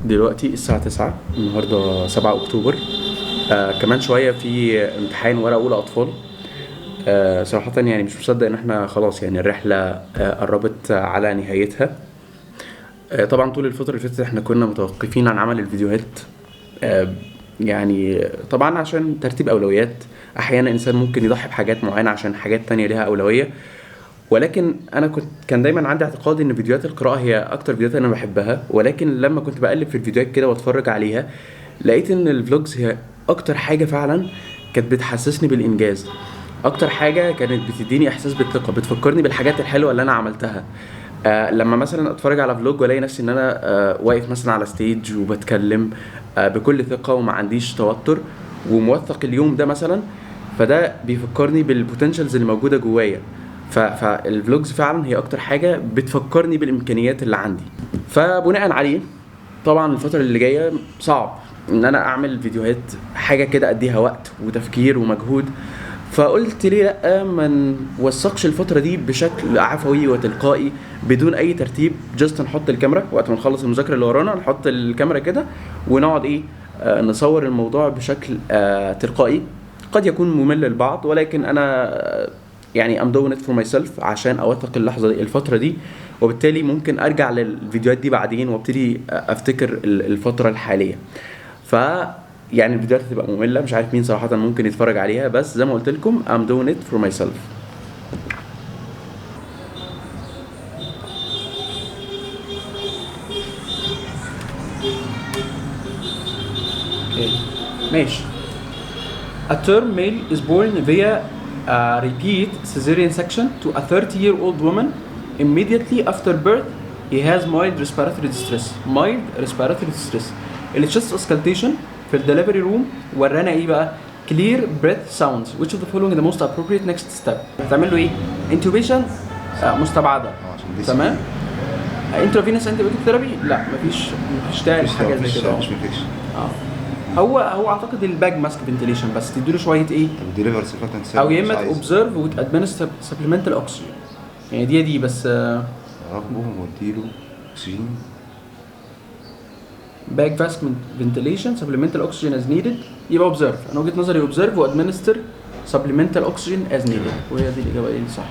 دلوقتي الساعة 9، النهاردة 7 أكتوبر. كمان شوية في امتحان ورقة أولى أطفال. صراحة يعني مش مصدق إن احنا خلاص يعني الرحلة قربت على نهايتها. طبعا طول الفترة اللي فاتت احنا كنا متوقفين عن عمل الفيديوهات، يعني طبعا عشان ترتيب أولويات. أحيانا الإنسان ممكن يضحي بحاجات معينة عشان حاجات تانية لها أولوية، ولكن انا كان دايما عندي اعتقاد ان فيديوهات القراءة هي اكتر فيديوهات انا بحبها، ولكن لما كنت بقلب في الفيديوهات كده واتفرج عليها لقيت ان ال vlogs هي اكتر حاجة فعلا كانت بتحسسني بالانجاز، اكتر حاجة كانت بتديني احساس بالثقة، بتفكرني بالحاجات الحلوة اللي انا عملتها. لما مثلا اتفرج على vlog والاقي نفسي ان انا واقف مثلا على stage وبتكلم بكل ثقة وما عنديش توتر وموثق اليوم ده مثلا، فده بيفكرني بال potentials اللي موجودة جوايا. فال vlogs فعلا هي اكتر حاجة بتفكرني بالامكانيات اللي عندي. فبناء عليه طبعا الفترة اللي جاية صعب ان انا اعمل فيديوهات حاجة كده اديها وقت وتفكير ومجهود، فقلت ليه لا ما نوثقش الفترة دي بشكل عفوي وتلقائي بدون اي ترتيب، just نحط الكاميرا وقت ما نخلص المذاكرة اللي ورانا، نحط الكاميرا كده ونقعد ايه نصور الموضوع بشكل تلقائي. قد يكون ممل للبعض، ولكن انا يعني I'm doing it for myself عشان اوثق اللحظة دي، الفترة دي، وبالتالي ممكن ارجع للفيديوهات دي بعدين وابتدي افتكر الفترة الحالية. ف يعني الفيديوهات هتبقى مملة، مش عارف مين صراحة ممكن يتفرج عليها، بس زي ما قلت لكم I'm doing it for myself. okay ماشي. A term male is born via a repeat cesarean section to a 30-year-old woman. Immediately after birth, he has mild respiratory distress. Mild respiratory distress. ال chest auscultation في ال delivery room ورانا ايه بقى؟ Clear breath sounds. Which of the following is the most appropriate next step؟ هتعمل له ايه؟ Intubation مستبعدة. تمام؟ Intravenous antibiotic therapy؟ لا، مفيش داعي لحاجة زي كده. مفيش infection. هو اعتقد ال bag mask ventilation بس تديله شوية ايه؟ طب deliver surfactant. او يا اما observe وت administer supplemental oxygen، يعني دي بس. راقبه واديله اكسجين. Bag mask ventilation supplemental oxygen as needed، يبقى observe. انا وجهه نظري observe و administer supplemental oxygen as needed، وهي دي الاجابة ايه صح.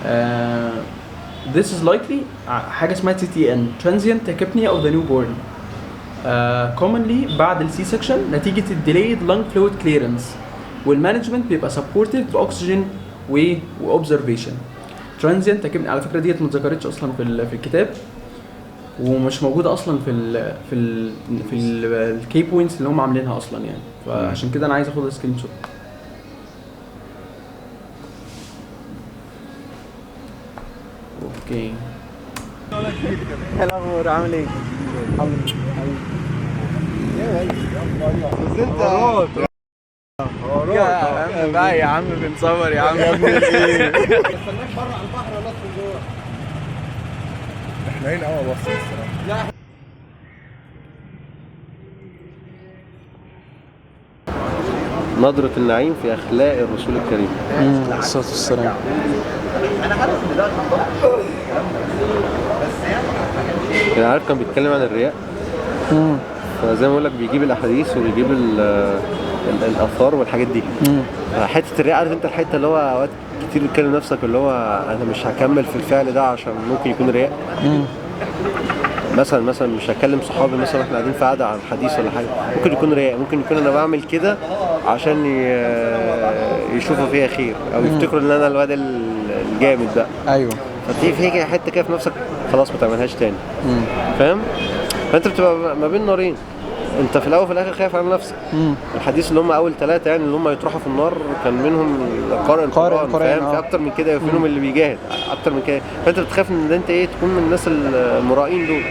تمام. This is likely حاجة اسمها TTN، transient tachypnea of the newborn. Commonly بعد ال C section نتيجة ال delayed lung fluid clearance، وال management بيبقى supportive باكسجين و observation. Transient tachypnea على فكرة ديت ما اتذكرتش اصلا في الكتاب، ومش موجودة اصلا في ال في ال في ال key points اللي هم عاملينها اصلا يعني، فعشان كده انا عايز اخد screenshot. Okay. ايه الاخبار؟ عامل ايه؟ الحمد لله. بس انت يا عم بقى، يا عم بنصور يا عم. يا ابني ايه؟ استناك بره على البحر ولا ادخل جوه؟ احنا هنا قوي بس الصراحة. نظرة النعيم في أخلاق الرسول الكريم عليه الصلاة والسلام. يعني عارف كان بيتكلم عن الرياء، فزي ما بقول لك بيجيب الأحاديث وبيجيب الآثار والحاجات دي. حتة الرياء، عارف أنت الحتة اللي هو أوقات كتير بتكلم نفسك اللي هو أنا مش هكمل في الفعل ده عشان ممكن يكون رياء. مثلا مش هكلم صحابي مثلا احنا قاعدين في قعدة عن حديث ولا حاجة، ممكن يكون رياء، ممكن يكون انا بعمل كده عشان يشوفوا فيها خير او يفتكروا ان انا الواد الجامد ده. ايوه. فتيجي في حتة كده في نفسك خلاص ما تعملهاش تاني. فاهم؟ فانت بتبقى ما بين نارين، انت في الاول وفي الاخر خايف على نفسك. الحديث اللي هم اول ثلاثة يعني اللي هم يطرحوا في النار كان منهم قارئ القرآن، فاهم؟ في اكتر من كده، وفي منهم اللي بيجاهد اكتر من كده، فانت بتخاف ان انت ايه تكون من الناس المرائين دول.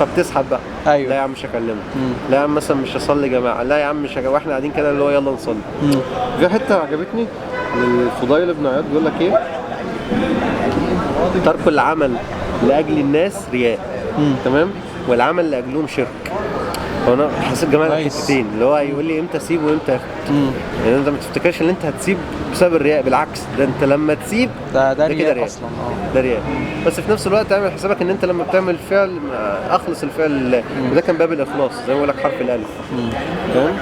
فبتسحب بقى. أيوة. لا يا عم مش هكلمه، لا يا عم مثلا مش هصلي جماعة، لا يا عم مش واحنا قاعدين كده اللي هو يلا نصلي. في حتة عجبتني للفضيل بن عياض بيقول لك ايه؟ ترك العمل لاجل الناس رياء. تمام؟ والعمل لاجلهم شرك. هو انا حسيت جمال الحتتين اللي هو يقول لي امتى اسيب وامتى اخد. يعني انت ما تفتكرش ان انت هتسيب بسبب الرياء، بالعكس ده انت لما تسيب ده رياء اصلا. ده رياء، بس في نفس الوقت اعمل حسابك ان انت لما بتعمل فعل اخلص الفعل لله، وده كان باب الاخلاص زي ما بقول لك حرف الالف. تمام؟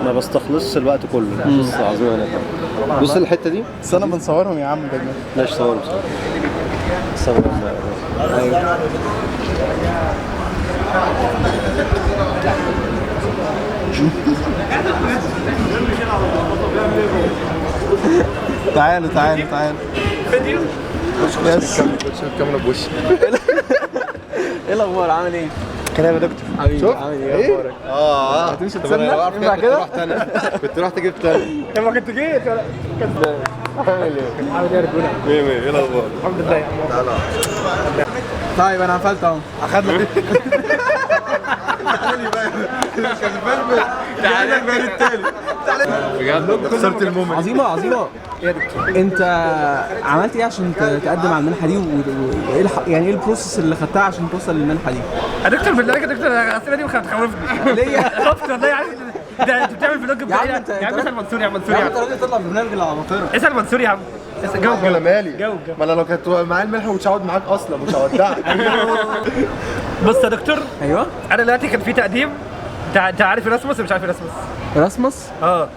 ما بستخلصش الوقت كله. بص عظيم انا بص الحتة دي، بس انا بنصورهم يا عم ده. ماشي صورهم صورهم. ايوه تعالوا تعالوا تعالوا. فيديو yes. الكاميرا بوشي. ايه الاخبار؟ عامل ايه؟ كلام يا دكتور. حبيبي عامل ايه؟ اخبارك؟ هتمشي تسلم؟ ينفع كده؟ كنت رحت جبت تاني. لما كنت جيت عامل ايه؟ عامل ايه يا رجوله؟ مية مية. ايه الاخبار؟ الحمد لله يا عم. طيب انا قفلت اهو. اخد لك بجد خسرت ال moment. عظيمة عظيمة. انت عملت ايه عشان تقدم على المنحة دي؟ وايه يعني ايه ال process اللي خدتها عشان توصل للمنحه دي؟ يا دكتور بالله عليك يا دكتور، الاسئلة دي بتخوفني. ليه؟ خفت والله. عارف ده انت بتعمل vlog يا عم انت يا عم اسال منصور يا عم منصور يا يا عم انت عم راجل تطلع برنامج العباقرة. اسال منصور يا عم. اسال جاوب ولا مالي؟ جاوب جاوب. ما انا لو كنت معايا الملح مش هقعد معاك اصلا، مش هودعك. بص يا دكتور. ايوه انا دلوقتي كان في تقديم. انت عارف ايراسموس ولا مش عارف ايراسموس؟ ايراسموس؟ اه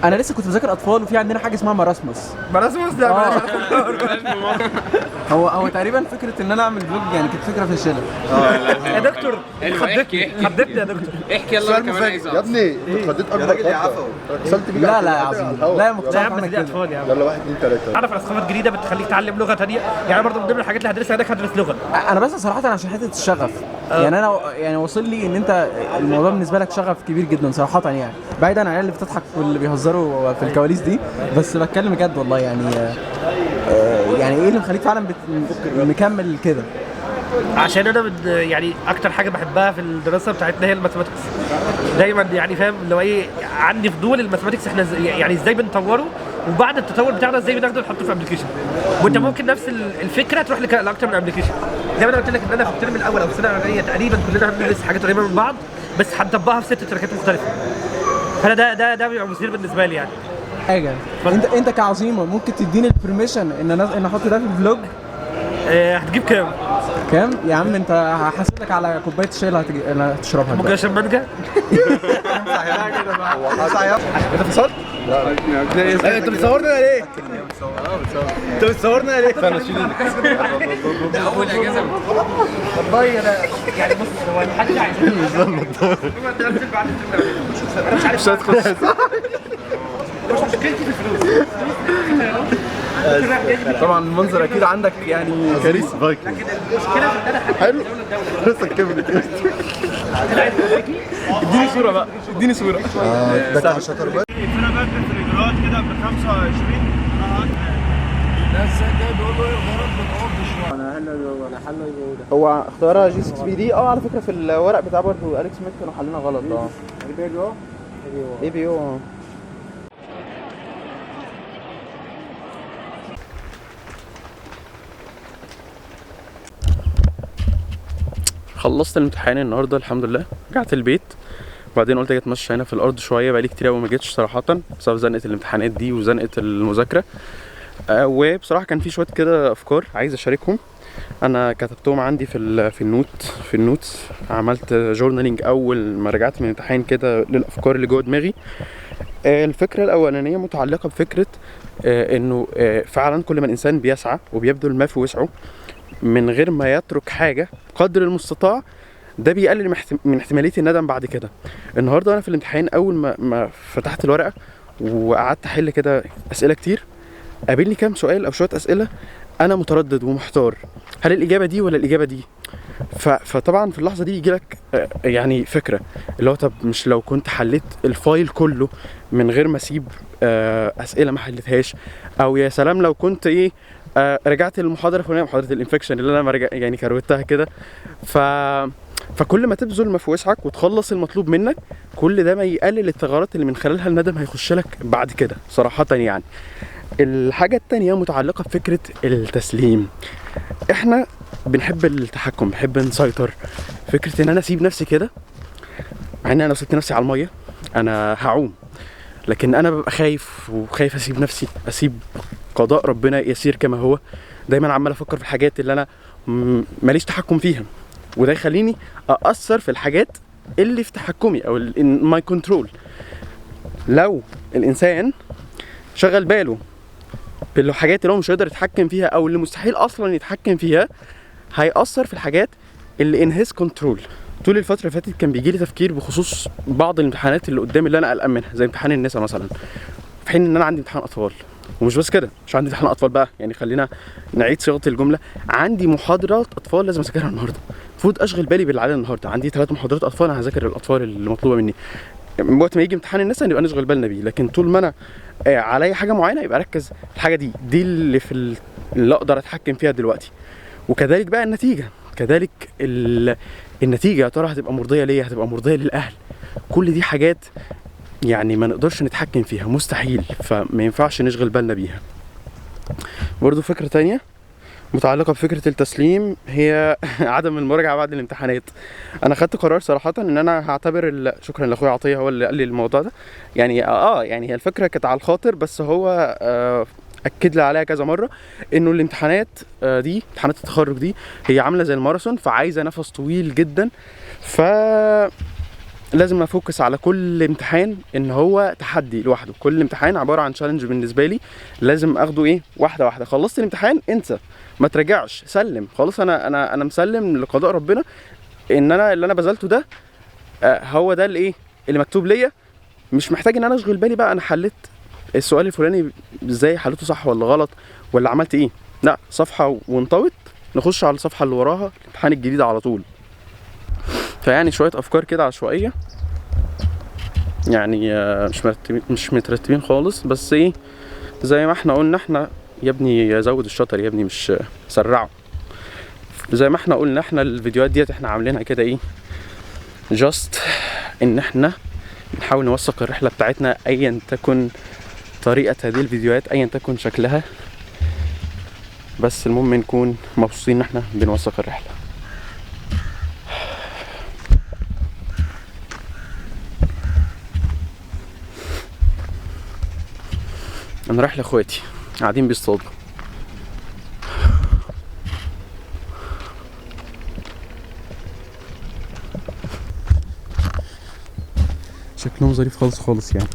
انا لسه كنت بذاكر اطفال وفي عندنا حاجة اسمها marasmus. marasmus؟ لا هو تقريبا فكرة ان انا اعمل vlog يعني كانت فكرة فاشلة. يا دكتور خضتني خضتني يا دكتور. احكي يلا كمان عايز يا ابني انت اتخضيت اكبر خضه. اتصلت بيك. لا لا يا عظيم، لا ما كنتش لا يا عارف عم اعمل دي كده. اطفال يا عم. يلا 1 2 3. اعرف على ثقافات جديدة بتخليك تتعلم لغة ثانية، يعني برضه من ضمن الحاجات اللي هدرسها هناك هدرس لغة. انا بس صراحة عشان حتة الشغف، يعني انا يعني وصل لي ان انت الموضوع بالنسبة لك شغف كبير جدا صراحة، يعني بعيدا عن العيال اللي بتضحك واللي بيهزروا في الكواليس دي، بس بتكلم بجد والله. يعني يعني ايه اللي مخليك فعلا مكمل كده؟ عشان انا يعني اكتر حاجة بحبها في الدراسة بتاعتنا هي ال mathematics دايما، يعني فاهم لو ايه عندي فضول ال mathematics احنا يعني ازاي بنطوره، وبعد التطور بتاعنا ازاي بناخده نحطه في application. وانت ممكن نفس الفكرة تروح لاكتر من application. زي ما انا قلت لك ان انا في الترم الاول او في السنة الاولانية تقريبا كلنا هندرس حاجات قريبه من بعض، بس هنطبقها في 6 تراكات مختلفة. فانا ده بيبقى مثير بالنسبة لي يعني. حاجة انت كعظيمه ممكن تديني ال permission ان انا احط ده في ال vlog؟ هتجيب كام؟ كام؟ يا عم انت هحاسب لك على كوباية الشاي اللي هتشربها. ممكن اشرب مانجا؟ انت فصلت؟ لا. انت بتصورنا ليه؟ انت بتصورنا ليه؟ استنى شيل ايدك. ده اول اجازه. والله انا يعني بص هو الحاج عايز انا مش عارف مش هتخش. مش مشكلتي في الفلوس. طبعا المنظر اكيد عندك يعني كارثة فايكنج. لكن المشكلة في ان انا حلو لسه كملت. اديني صوره بقى، اديني صوره. ده كان شطر بقى. فينا بقى في الاجراءات كده ب 25. ده السنة الجاية بيقول له ايه الغرض بتعض شوية. هو اختيارها G6PD. على فكرة في الورق بتاع برضه اليكس سميث كانوا حلينا غلط. ABO ABO. خلصت الامتحان النهارده الحمد لله، رجعت البيت وبعدين قلت اجي اتمشى هنا في الارض شوية، بقالي كتير قوي ما جيتش صراحة بسبب زنقه الامتحانات دي وزنقه المذاكرة. وبصراحة كان في شوية كده افكار عايز اشاركهم، انا كتبتهم عندي في ال note في ال notes. عملت journaling اول ما رجعت من الامتحان كده للافكار اللي جوه دماغي. الفكرة الاولانية متعلقه بفكره انه فعلا كل ما الانسان بيسعى وبيبذل ما في وسعه من غير ما يترك حاجة قدر المستطاع، ده بيقلل من احتمالية الندم بعد كده. النهارده انا في الامتحان اول ما فتحت الورقة وقعدت احل كده اسئلة كتير، قابلني كام سؤال او شوية اسئلة انا متردد ومحتار، هل الاجابة دي ولا الاجابة دي؟ فطبعا في اللحظة دي يجي لك يعني فكرة اللي هو طب مش لو كنت حليت ال file كله من غير ما اسيب اسئلة ما حليتهاش، او يا سلام لو كنت ايه رجعت للمحاضره الفلانية، محاضرة ال infection اللي انا ما يعني كروتها كده. فكل ما تبذل ما في وسعك وتخلص المطلوب منك، كل ده ما يقلل الثغرات اللي من خلالها الندم هيخش لك بعد كده صراحة يعني. الحاجة التانية متعلقه بفكره التسليم. احنا بنحب التحكم، بنحب نسيطر. فكرة ان انا اسيب نفسي كده مع ان انا لو سبت نفسي على المية انا هعوم، لكن انا ببقى خايف، وخايف اسيب نفسي، اسيب قضاء ربنا يسير كما هو. دايما عمال افكر في الحاجات اللي انا ماليش تحكم فيها، وده يخليني اقصر في الحاجات اللي في تحكمي او in my control. لو الانسان شغل باله بالحاجات اللي هو مش هيقدر يتحكم فيها او اللي مستحيل اصلا يتحكم فيها، هيأثر في الحاجات اللي in his control. طول الفترة اللي فاتت كان بيجي لي تفكير بخصوص بعض الامتحانات اللي قدامي اللي انا قلقان منها، زي امتحان النساء مثلا، في حين ان انا عندي امتحان اطفال. ومش بس كده، مش عندي امتحان اطفال بقى، يعني خلينا نعيد صياغة الجملة، عندي محاضرات اطفال لازم اذاكرها النهارده، المفروض اشغل بالي باللي عليا النهارده. عندي 3 محاضرات اطفال، انا هذاكر الاطفال اللي مطلوبه مني. وقت ما يجي امتحان النساء نبقى نشغل بالنا بيه، لكن طول ما انا عليا حاجة معينة يبقى اركز في الحاجة دي اللي في اللي اقدر اتحكم فيها دلوقتي. وكذلك بقى النتيجة، كذلك النتيجة يا ترى هتبقى مرضية ليا، هتبقى مرضية للاهل؟ كل دي حاجات يعني ما نقدرش نتحكم فيها، مستحيل، فما ينفعش نشغل بالنا بيها. برضو فكرة تانية متعلقه بفكره التسليم هي عدم المراجعة بعد الامتحانات. انا خدت قرار صراحة ان انا هعتبر شكرا لاخويا عطية، هو اللي قال لي الموضوع ده، يعني يعني هي الفكرة كانت على الخاطر، بس هو اكد لي عليها كذا مرة، انه الامتحانات دي، امتحانات التخرج دي، هي عامله زي الماراثون، فعايزه نفس طويل جدا، ف لازم ا focus على كل امتحان ان هو تحدي لوحده. كل امتحان عبارة عن challenge بالنسبة لي، لازم اخده ايه، واحدة واحدة. خلصت الامتحان انسى، ما تراجعش، سلم خلاص. انا انا انا مسلم لقضاء ربنا ان انا اللي انا بذلته ده هو ده اللي ايه اللي مكتوب ليا، مش محتاج ان انا اشغل بالي بقى انا حليت السؤال الفلاني ازاي، حليته صح ولا غلط، ولا عملت ايه. لا، صفحة وانطوت، نخش على الصفحة اللي وراها، الامتحان الجديد على طول. فيعني شوية افكار كده عشوائية، يعني مش مترتبين خالص، بس ايه زي ما احنا قلنا، احنا يا ابني زود الشطر يا ابني، مش سرعة. زي ما احنا قلنا، احنا الفيديوهات ديت احنا عاملينها كده ايه، جاست ان احنا نحاول نوثق الرحلة بتاعتنا، ايا تكن طريقه هذه الفيديوهات، ايا تكن شكلها، بس المهم نكون مبسوطين ان احنا بنوثق الرحلة. انا رايح لاخواتي قاعدين بيصطادوا. شكلهم ظريف خالص خالص يعني.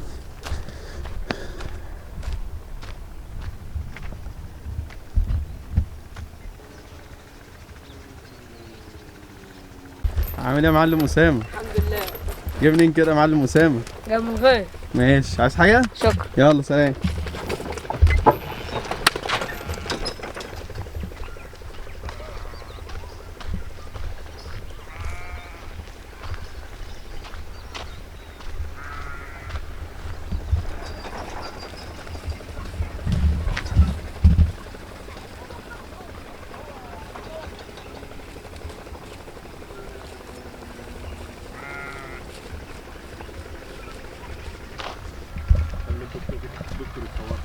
عامل ايه يا معلم اسامة؟ الحمد لله. جاي منين كده يا معلم اسامة؟ جاي من غير. ماشي، عايز حاجة؟ شكرا. يلا سلام.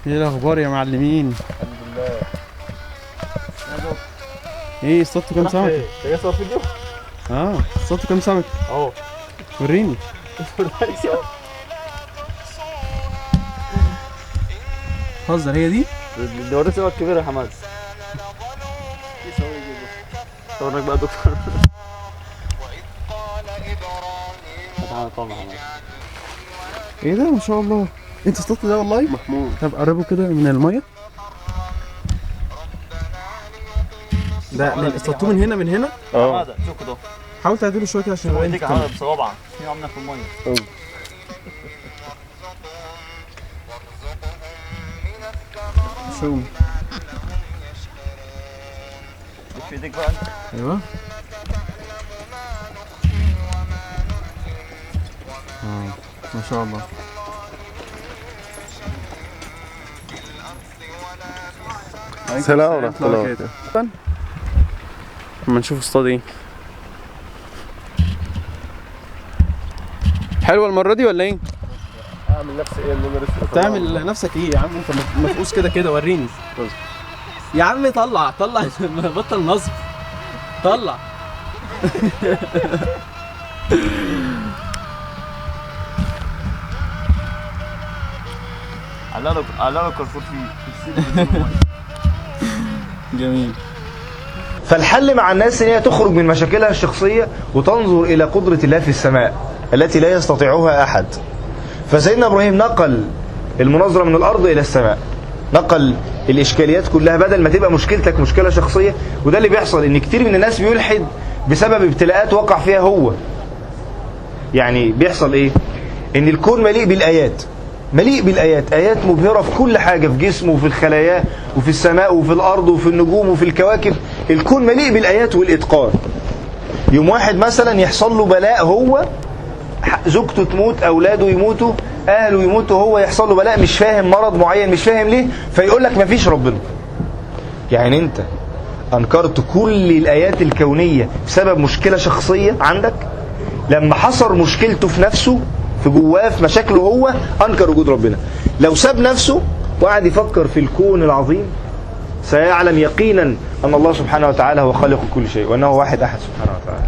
ايه الاخبار يا معلمين؟ الحمد لله. ايه اصطادتوا كام سمكة؟ انت جاي تصور فيديو؟ اه اصطادتوا كام سمكة؟ اهو وريني. هزر، هي دي؟ دي وريت سمك كبير يا حماد. صورك بقى يا دكتور. تعالى طبعا يا حماد. ايه ده ما شاء الله، انت اصطدت ده والله؟ محمود. طب قربه كده من المية. ده اصطدتوه من هنا، من هنا؟ اه شوف كده، حاول تعدله شوية كده عشان يبقى ايديك عامله بصوابعك في عامله في المية. شو في ايديك بقى انت. ايوه ما شاء الله. سلام ورحمة الله وبركاته. اما نشوف اصطاد ايه. حلوة المرة دي ولا ايه؟ اعمل نفسي ايه ان انا لسه تعمل نفسك ايه يا عم؟ انت مفقوس كده كده، وريني يا عم. طلع طلع، بطل نصب، طلع. علقوا كارفور فيه. جميل. فالحل مع الناس ان هي تخرج من مشاكلها الشخصية وتنظر الى قدرة الله في السماء التي لا يستطيعها احد. فسيدنا ابراهيم نقل المناظرة من الارض الى السماء، نقل الاشكاليات كلها، بدل ما تبقى مشكلتك مشكلة شخصية. وده اللي بيحصل، ان كتير من الناس بيلحد بسبب ابتلاءات وقع فيها هو. يعني بيحصل ايه؟ ان الكون مليء بالايات، مليء بالايات، ايات مبهرة في كل حاجة، في جسمه وفي الخلايا وفي السماء وفي الارض وفي النجوم وفي الكواكب. الكون مليء بالايات والاتقان. يوم واحد مثلا يحصل له بلاء، هو زوجته تموت، اولاده يموتوا، اهله يموتوا، هو يحصل له بلاء مش فاهم، مرض معين مش فاهم ليه، فيقول لك مفيش ربنا. يعني انت انكرت كل الايات الكونية بسبب مشكلة شخصية عندك. لما حصر مشكلته في نفسه، في جواه، في مشاكله هو، انكر وجود ربنا. لو ساب نفسه وقعد يفكر في الكون العظيم سيعلم يقينا ان الله سبحانه وتعالى هو خالق كل شيء، وانه واحد احد سبحانه وتعالى.